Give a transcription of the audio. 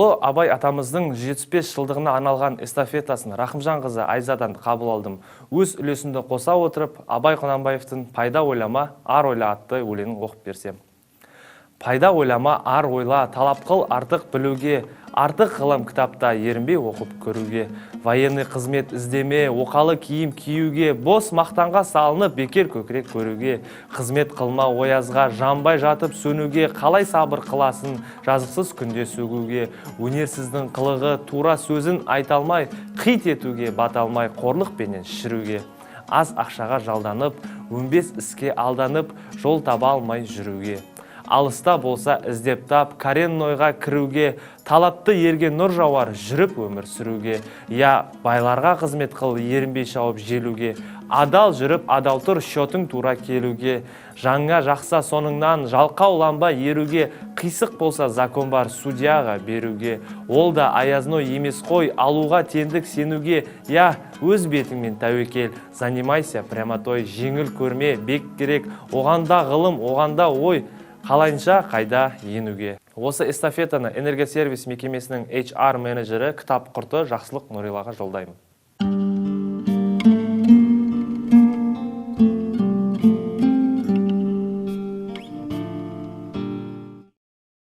Ұлы Абай атамыздың 175 жылдығына арналған эстафетасын Рахымжан қызы Айзадан қабыл алдым. Өз үлесімді қоса отырып, Абай Құнанбаевтың «Пайда ойлама, ар ойла» атты өлеңін оқып берсем. Пайда ойлама, ар ойла, талап қыл артық білуге, артық ғылым кітапта ерінбей оқып көруге. Военный қызмет іздеме, оқалы киім киюге, бос мақтанға салынып, бекер көкірек көруге. Қызмет қылма оязға, жанбай жатып сөнуге, қалай сабыр қыласын жазықсыз күнде сөгуге. Өнерсіздің қылығы тура сөзін айта алмай, қит етуге бата алмай, қорлықпенен шіруге. Аз ақшаға жалданып, өнбес іске алданып, жол таба алмай жүруге. Алыста болса, іздеп тап, кореннойға кіруге. Талапты ерге нұр жауар, жүріп өмір сүруге. Я байларға қызмет қыл, ерінбей шауып желуге. Адал жүріп, адал тұр, счетың тура келуге. Жаңа жақса соңыңнан, жалқауланба еруге. Қисық болса, закон бар судьяға беруге. Ол да аязной емес қой, алуға тендік сенуге. Я өз бетіңмен тәуекел, занимайся прямотой. Жеңіл көрме, бек керек оған да ғылым, оған да ой, қалайынша қайда енуге. Осы эстафетаны Энергосервис мекемесінің HR менеджері, кітап құрты Жақсылық Нұрилаға жолдаймын.